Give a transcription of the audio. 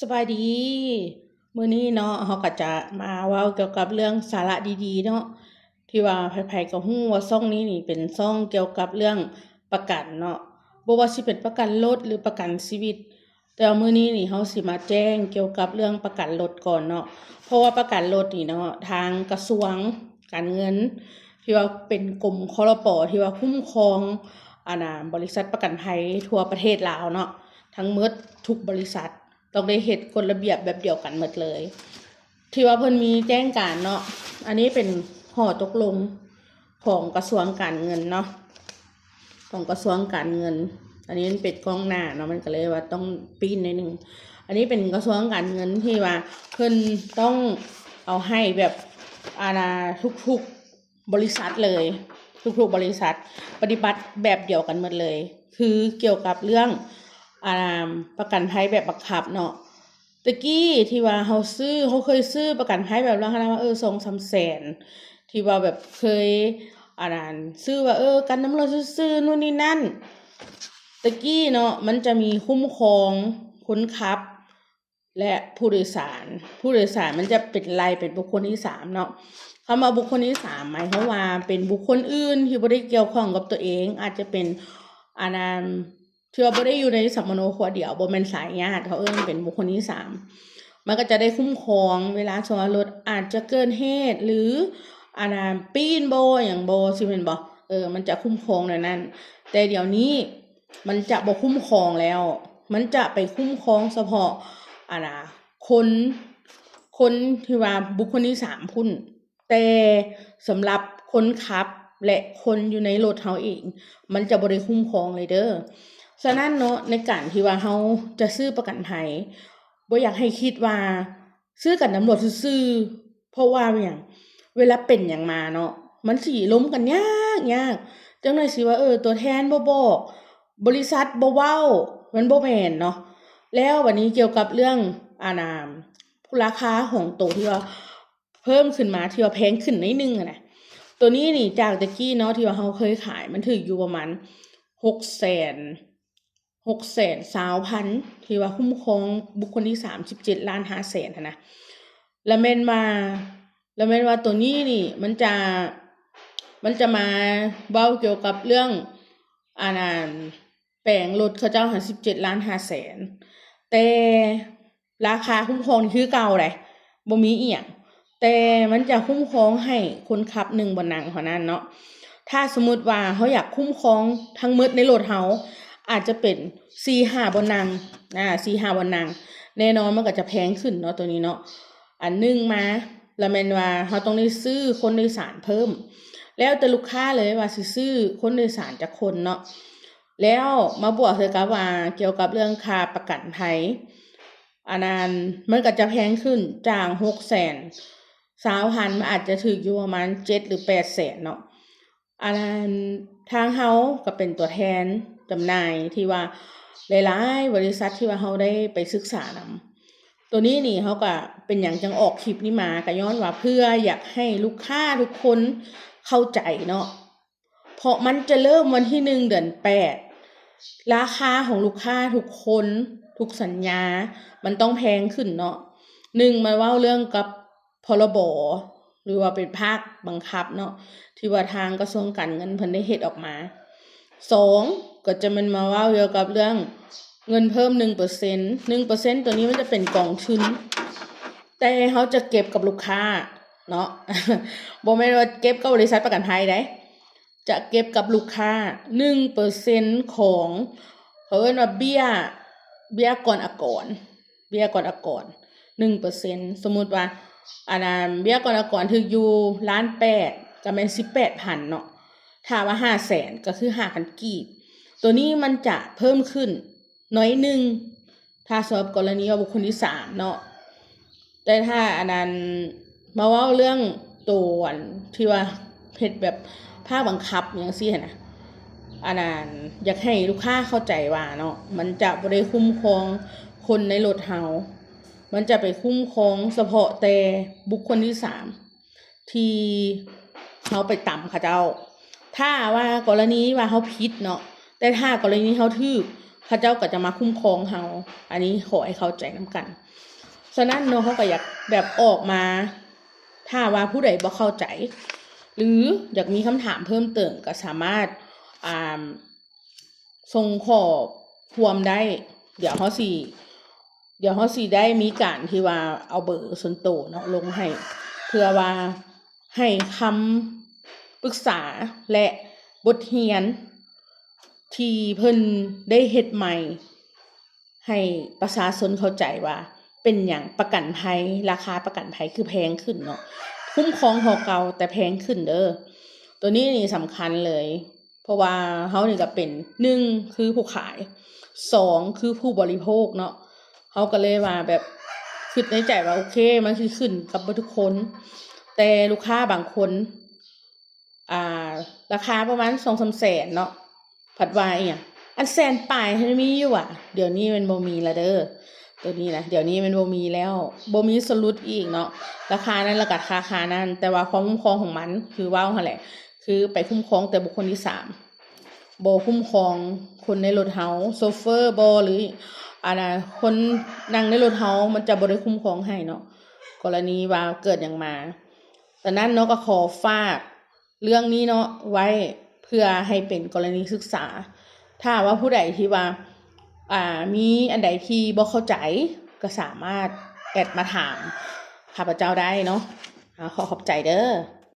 ສະບາຍດີ ມື້ນີ້ເນາະ ເຮົາກໍຈະມາເວົ້າກ່ຽວກັບເລື່ອງສາລະດີໆເນາະ ທີ່ວ່າໃຜໆກໍຮູ້ວ່າຊ່ອງນີ້ນີ້ເປັນຊ່ອງກ່ຽວກັບເລື່ອງປະກັນເນາະ ບໍ່ວ່າຊິເປັນປະກັນລົດ ຫຼື ປະກັນຊີວິດ. ແຕ່ວ່າມື້ນີ້ນີ້ເຮົາຊິມາແຈ້ງກ່ຽວກັບເລື່ອງປະກັນລົດກ່ອນເນາະ ເພາະວ່າປະກັນລົດນີ້ເນາະ ທາງກະຊວງການເງິນ ທີ່ວ່າເປັນກົມ ຄລປ ທີ່ວ່າຄຸ້ມຄອງ ອັນນ່າ ບໍລິສັດປະກັນໄພທົ່ວປະເທດລາວເນາະ ທັງໝົດທຸກບໍລິສັດ ຕ້ອງໄດ້ເຮັດກົດລະບຽບແບບດຽວກັນໝົດເລີຍ ທີ່ວ່າເພິ່ນມີແຈ້ງການເນາະ. ອັນນີ້ເປັນຂໍ້ຕົກລົງຂອງກະຊວງການເງິນເນາະ ຂອງກະຊວງການເງິນ. ອັນນີ້ມັນເປັນກ້ອງໜ້າເນາະ ມັນກໍເລີຍວ່າຕ້ອງປີ້ນໜ້ອຍໜຶ່ງ. ອັນນີ້ເປັນກະຊວງການເງິນທີ່ວ່າເພິ່ນຕ້ອງເອົາໃຫ້ແບບ ອັນນ່າ ທຸກໆ ບໍລິສັດເລີຍ ທຸກໆບໍລິສັດປະຕິບັດແບບດຽວກັນໝົດເລີຍ ຄືກ່ຽວກັບເລື່ອງ ອ່າ ປະກັນໄພແບບບັງຄັບເນາະ. ແຕ່ກີ້ທີ່ວ່າເຮົາຊື້ ເຮົາເຄີຍຊື້ປະກັນໄພແບບລະຫວ່າງ ເອີ ສອງສາມແສນ ທີ່ວ່າແບບເຄີຍ ອັນນັ້ນ ຊື້ວ່າ ເອີ ກັນນ້ຳລົດຊື່ໆ ນູ້ນນີ້ນັ້ນ. ແຕ່ກີ້ເນາະ ມັນຈະມີຄຸ້ມຄອງຄົນຂັບ ແລະ ຜູ້ໂດຍສານ ຜູ້ໂດຍສານມັນຈະເປັນໄລ່ເປັນບຸກຄົນທີສາມເນາະ. ຄຳວ່າບຸກຄົນທີສາມ ໝາຍຄວາມວ່າເປັນບຸກຄົນອື່ນທີ່ບໍ່ໄດ້ກ່ຽວຂ້ອງກັບຕົວເອງ ອາດຈະເປັນ ອັນນັ້ນ ທີ່ວ່າບໍ່ໄດ້ຢູ່ໃນສຳມະໂນຄົວດຽວ ບໍ່ແມ່ນສາຍຍາດ ເຂົາເອີ້ນເປັນບຸກຄົນທີສາມ. ມັນກໍຈະໄດ້ຄຸ້ມຄອງເວລາສົມມຸດວ່າລົດອາດຈະເກີດເຫດ ຫຼື ອັນນັ້ນ ປີ້ນບໍ່ ຫຍັງບໍ່ ຊີ້ແມ່ນບໍ່? ເອີ ມັນຈະຄຸ້ມຄອງແນວນັ້ນ. ແຕ່ດຽວນີ້ ມັນຈະບໍ່ຄຸ້ມຄອງແລ້ວ ມັນຈະໄປຄຸ້ມຄອງສະເພາະ ອັນນ່າ ຄົນ ຄົນທີ່ວ່າບຸກຄົນທີສາມພຸ້ນ ແຕ່ສຳລັບຄົນຂັບ ແລະ ຄົນຢູ່ໃນລົດເຮົາເອງ ມັນຈະບໍ່ໄດ້ຄຸ້ມຄອງເລີຍເດີ້. ສະນັ້ນເນາະ ໃນການທີ່ວ່າເຮົາຈະຊື້ປະກັນໄພ ບໍ່ຢາກໃຫ້ຄິດວ່າຊື້ກັນນຳລົດຊື່ໆ ເພາະວ່າຫຍັງ ເວລາເປັນຫຍັງມາເນາະ ມັນຊິລົມກັນຍາກໆ ຈັກໜ້ອຍຊິວ່າ ເອີ ຕົວແທນບໍ່ບອກ ບໍລິສັດບໍ່ເວົ້າ ມັນບໍ່ແມ່ນເນາະ. ແລ້ວບັດນີ້ກ່ຽວກັບເລື່ອງ ອັນນ່າ ລາຄາຂອງໂຕທີ່ວ່າເພີ່ມຂຶ້ນມາ ທີ່ວ່າແພງຂຶ້ນໜ້ອຍໜຶ່ງຫັ້ນນະ ໂຕນີ້ນີ້ ຈາກແຕ່ກີ້ເນາະ ທີ່ວ່າເຮົາເຄີຍຂາຍ ມັນຖືກຢູ່ປະມານ ຫົກແສນ ຫົກແສນຊາວພັນ ທີ່ວ່າຄຸ້ມຄອງບຸກຄົນທີສາມ ສິບເຈັດລ້ານຫ້າແສນຫັ້ນນະ. ລະແມ່ນວ່າ ລະແມ່ນວ່າໂຕນີ້ນີ້ ມັນຈະ ມັນຈະມາເວົ້າກ່ຽວກັບເລື່ອງ ອັນນັ້ນ ແປງລົດເຂົາເຈົ້າຫັ້ນ ສິບເຈັດລ້ານຫ້າແສນ ແຕ່ລາຄາຄຸ້ມຄອງນີ້ຄືເກົ່າໃດ໋ ບໍ່ມີອີ່ຫຍັງ ແຕ່ມັນຈະຄຸ້ມຄອງໃຫ້ຄົນຂັບໜຶ່ງບ່ອນນັ່ງເທົ່ານັ້ນເນາະ. ຖ້າສົມມຸດວ່າເຮົາຢາກຄຸ້ມຄອງທັງໝົດໃນລົດເຮົາ ອາດຈະເປັນສີ່ຫ້າບ່ອນນັ່ງ ອາ ສີ່ຫ້າບ່ອນນັ່ງ ແນ່ນອນມັນກໍຈະແພງຂຶ້ນເນາະ ໂຕນີ້ເນາະ. ອັນໜຶ່ງມາ ລະແມ່ນວ່າເຮົາຕ້ອງໄດ້ຊື້ຄົນໂດຍສານເພີ່ມ ແລ້ວແຕ່ລູກຄ້າເລີຍວ່າຊິຊື້ຄົນໂດຍສານຈັກຄົນເນາະ. ແລ້ວມາບວກໃສ່ກັບວ່າກ່ຽວກັບເລື່ອງຄ່າປະກັນໄພ ອັນນັ້ນມັນກໍຈະແພງຂຶ້ນຈາກຫົກແສນຊາວພັນ ມັນອາດຈະຖືກຢູ່ປະມານເຈັດ ຫຼື ແປດແສນເນາະ. ອັນນັ້ນທາງເຮົາກໍເປັນຕົວແທນຈຳໜ່າຍທີ່ວ່າຫຼາຍໆບໍລິສັດທີ່ວ່າເຮົາໄດ້ໄປສຶກສານຳ. ໂຕນີ້ນີ້ເຮົາກໍເປັນຫຍັງຈັ່ງອອກຄລິບນີ້ມາ ກໍຍ້ອນວ່າເພື່ອຢາກໃຫ້ລູກຄ້າທຸກຄົນເຂົ້າໃຈເນາະ ເພາະມັນຈະເລີ່ມວັນທີໜຶ່ງ ເດືອນແປດ ລາຄາຂອງລູກຄ້າທຸກຄົນ ທຸກສັນຍາ ມັນຕ້ອງແພງຂຶ້ນເນາະ. ໜຶ່ງ ມາເວົ້າເລື່ອງກັບ ພລບ ຫຼືວ່າເປັນພາກບັງຄັບເນາະ ທີ່ວ່າທາງກະຊວງການເງິນເພິ່ນໄດ້ເຮັດອອກມາ. ສອງ ກໍຈະແມ່ນມາເວົ້າກ່ຽວກັບເລື່ອງເງິນເພີ່ມໜຶ່ງເປີເຊັນ ໜຶ່ງເປີເຊັນໂຕນີ້ມັນຈະເປັນກອງທຶນ ແຕ່ເຮົາຈະເກັບກັບລູກຄ້າເນາະ ບໍ່ແມ່ນວ່າເກັບກັບບໍລິສັດປະກັນໄພໃດ ຈະເກັບກັບລູກຄ້າໜຶ່ງເປີເຊັນຂອງ ເຂົາເອີ້ນວ່າເບ້ຍ ເບ້ຍກ່ອນອາກອນ ເບ້ຍກ່ອນອາກອນໜຶ່ງເປີເຊັນ. ສົມມຸດວ່າ ອັນນັ້ນ ເບ້ຍກ່ອນອາກອນຖືກຢູ່ລ້ານແປດ ກໍແມ່ນສິບແປດພັນເນາະ ຖ້າວ່າຫ້າແສນ ກໍຄືຫ້າພັນກີບ. ໂຕນີ້ມັນຈະເພີ່ມຂຶ້ນໜ້ອຍໜຶ່ງ ຖ້າສຳລັບກໍລະນີວ່າບຸກຄົນທີສາມເນາະ. ແຕ່ຖ້າອັນນັ້ນ ມາເວົ້າເລື່ອງໂຕອັນທີ່ວ່າເຮັດແບບພາກບັງຄັບຫຍັງຊີ້ຫັ້ນນະ ອັນນັ້ນ ຢາກໃຫ້ລູກຄ້າເຂົ້າໃຈວ່າເນາະ ມັນຈະບໍ່ໄດ້ຄຸ້ມຄອງຄົນໃນລົດເຮົາ ມັນຈະໄປຄຸ້ມຄອງສະເພາະແຕ່ບຸກຄົນທີສາມ ທີ່ເຮົາໄປຕຳເຂົາເຈົ້າ. ຖ້າວ່າກໍລະນີວ່າເຮົາຜິດເນາະ ແຕ່ຖ້າກໍລະນີເຮົາຖືກ ເຂົາເຈົ້າກໍຈະມາຄຸ້ມຄອງເຮົາ. ອັນນີ້ຂໍໃຫ້ເຂົ້າໃຈນຳກັນ. ສະນັ້ນເນາະ ເຮົາກໍຢາກແບບອອກມາ ຖ້າວ່າຜູ້ໃດບໍ່ເຂົ້າໃຈ ຫຼືຢາກມີຄຳຖາມເພີ່ມເຕີມ ກໍສາມາດ ອ່າ ສົ່ງຂໍ້ຄວາມໄດ້. ດຽວເຮົາຊິ ດຽວເຮົາຊິໄດ້ມີການທີ່ວ່າເອົາເບີສ່ວນໂຕເນາະລົງໃຫ້ ເພື່ອວ່າໃຫ້ຄຳປຶກສາ ແລະ ບົດຮຽນທີ່ເພິ່ນໄດ້ເຮັດໃໝ່ ໃຫ້ປະຊາຊົນເຂົ້າໃຈວ່າເປັນຫຍັງປະກັນໄພ ລາຄາປະກັນໄພຄືແພງຂຶ້ນເນາະ. ຄຸ້ມຄອງເທົ່າເກົ່າ ແຕ່ແພງຂຶ້ນເດີ້. ໂຕນີ້ນີ້ສຳຄັນເລີຍ ເພາະວ່າເຮົານີ້ກໍເປັນ ໜຶ່ງ ຄືຜູ້ຂາຍ, ສອງ ຄືຜູ້ບໍລິໂພກເນາະ. ເຮົາກໍເລີຍວ່າແບບຄິດໃນໃຈວ່າ ໂອເຄ ມັນຊິຂຶ້ນກັບເບິດທຸກຄົນ, ແຕ່ລູກຄ້າບາງຄົນ ອ່າ ລາຄາປະມານສອງສາມແສນເນາະ ພັດວ່າອີ່ຫຍັງ ອັນແສນປາຍຫັ້ນມີຢູ່ຫວາ? ດຽວນີ້ມັນບໍ່ມີລະເດີ້ ໂຕນີ້ນະ. ດຽວນີ້ມັນບໍ່ມີແລ້ວ ບໍ່ມີສ່ວນຫຼຸດອີກເນາະ. ລາຄານັ້ນລະກະລາຄານັ້ນ ແຕ່ວ່າຄວາມຄຸ້ມຄອງຂອງມັນ ຄືເວົ້າຫັ້ນແຫຼະ ຄືໄປຄຸ້ມຄອງແຕ່ບຸກຄົນທີສາມ ບໍ່ຄຸ້ມຄອງຄົນໃນລົດເຮົາ ໂຊເຟີບໍ ຫຼື ອັນນະ ຄົນນັ່ງໃນລົດເຮົາ ມັນຈະບໍ່ໄດ້ຄຸ້ມຄອງໃຫ້ເນາະ ກໍລະນີວ່າເກີດຫຍັງມາ. ສະນັ້ນເນາະ ກໍຂໍຝາກເລື່ອງນີ້ເນາະໄວ້ ເພື່ອໃຫ້ເປັນກໍລະນີສຶກສາ. ຖ້າວ່າຜູ້ໃດທີ່ວ່າ ອ່າ ມີອັນໃດທີ່ບໍ່ເຂົ້າໃຈ ກໍສາມາດແອັດມາຖາມຂ້າພະເຈົ້າໄດ້ເນາະ. ອາ ຂໍຂອບໃຈເດີ້.